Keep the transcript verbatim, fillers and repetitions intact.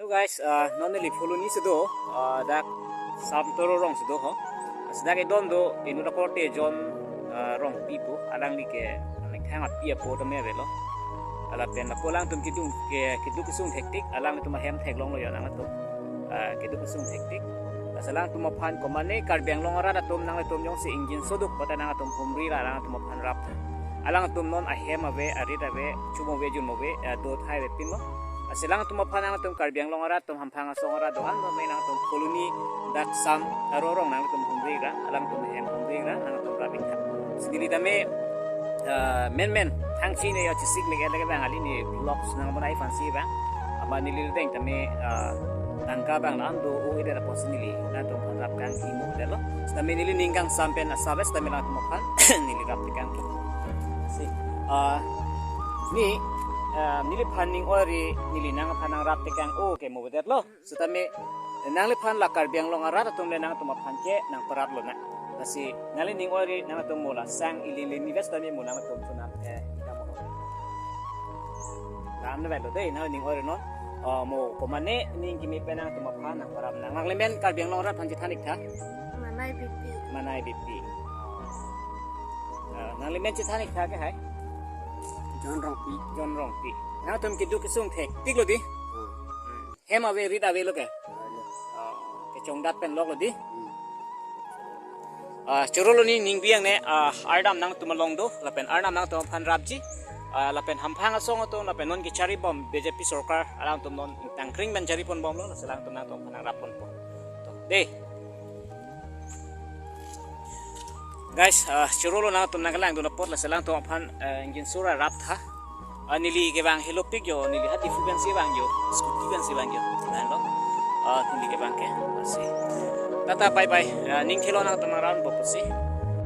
Hello guys, uh, non neli Phuloni si do, uh, dak Samtoro rong si do ho. Laso dak edon do inut akorte John, uh, Rongpi pu, alangli ke methang api apo tame avelo. Lapen lapu alangtum keduk ke, keduk kesung thektik, alangtum ahem theklonglo jo nangtum. Uh, keduk kesung thektik. Laso alangtum aphan komane Karbi Anglong arat atum nangtum jongsi ingjinso duk pata nangtum humri ra alangtum aphan rap tha. Alangtum non ahem ave, arit ave, chum ave, jun ave, eh, do thai ave pinlo. Laso alangtum aphan nangtum Karbi Anglong arat atum hamphang asong arat do-an do me nangtum Phuloni dak Samtoro rong nangtum humri ra, alangtum hem humri ra, nangtum rap ik tha. Si neli tame, eh, menmen thang chini yo chesik me ke lake bang ali ne vlogs nang bonai aphan si bang. Amat neli deng tame, eh, tangka bang la-an do o ida apotsi neli nangtum aphan rap kang imo detlo. Sitame neli ning kangsam pen asap sitame nangtum aphan neli rap tekang. Si, ah, ne, ah, neliphan ning ori neli nangphan nangrap tekang o ke mo detlo. Sitame nangliphan la Karbi Anglong arat atum le nangtum aphan ke nangparap lonang. Lasi nangli ning ori nangtum mo la sang ili le ni ves tame mo nangtum sunam, eh, kamu. Lam ne lo dei, nangli ning ori non. Oh, mo komane ning kimi pen nangtum aphan nangparap nang. Nangli men Karbi Anglong arat aphan chethan ik tha. Manai Beypi. Manai Beypi. Ah, nangli men chethan ik tha ke hai? John Rongpi. John Rongpi. Nangtum keduk kesung thektik lo dei? Hmm. Hem ave, rit ave lo ke? Ave. Oh, kechongdat pen lok lo dei? Hmm. Ah, choro lo ne, ning biang ne, ah, Arnam nangtum along do, lapen Arnam nangtum aphan rapji, ah, lapen hamphang asong atum, lapen non kechari bom B J P sorkar, alangtum non tangkring pen chari pon bomlo, laso alangtum nangtum aphan nangrap ponpo. To, dei. Guys, ah, choro lo nangtum nangkelang dun apot laso alangtum aphan, eh, ingjinso ra rap tha. Ah, neli kevang helopik jo, neli ha Diphu pensi vang jo, scooty pensi vang jo. Lahenlo. Ah, neli kevang ke, lasi. Tata bye bye. Ah, ning thelo nangtum nangrap ponpo si.